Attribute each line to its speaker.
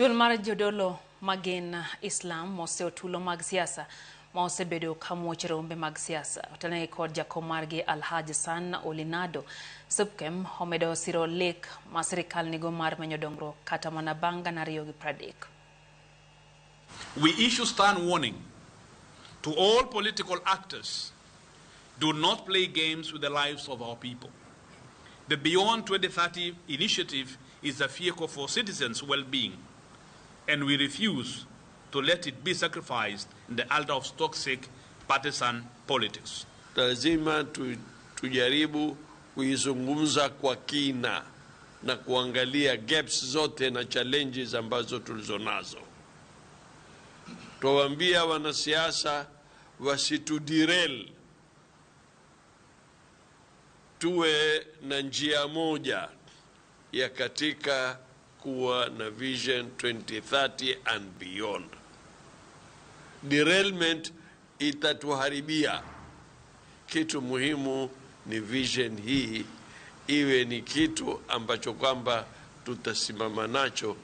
Speaker 1: Duol mar jodolo magin Islam moseo tulo mag siasa ma osebedo ka muoch rombe mag siasa. Otelnegi kod jakom margi Alhaji San Olinado. Supkem omedo siro lek ma sirikal nigo mar menyo dongruok kata mana bang' 2030.
Speaker 2: We issue stern warning to all political actors: do not play games with the lives of our people. The Beyond 2030 initiative is a vehicle for citizens' well-being, and we refuse to let it be sacrificed in the altar of toxic partisan politics.
Speaker 3: Lazima tujaribu kuizungumza kwa kina na kuangalia gaps zote na challenges ambazo tulizonazo. Tuwaambia wanasiasa wasituderail, tuwe na njia moja ya katika kuwa na Vision 2030 and beyond. Derailment itatuharibia. Kitu muhimu ni vision hii iwe ni kitu ambacho kwamba tutasimama nacho.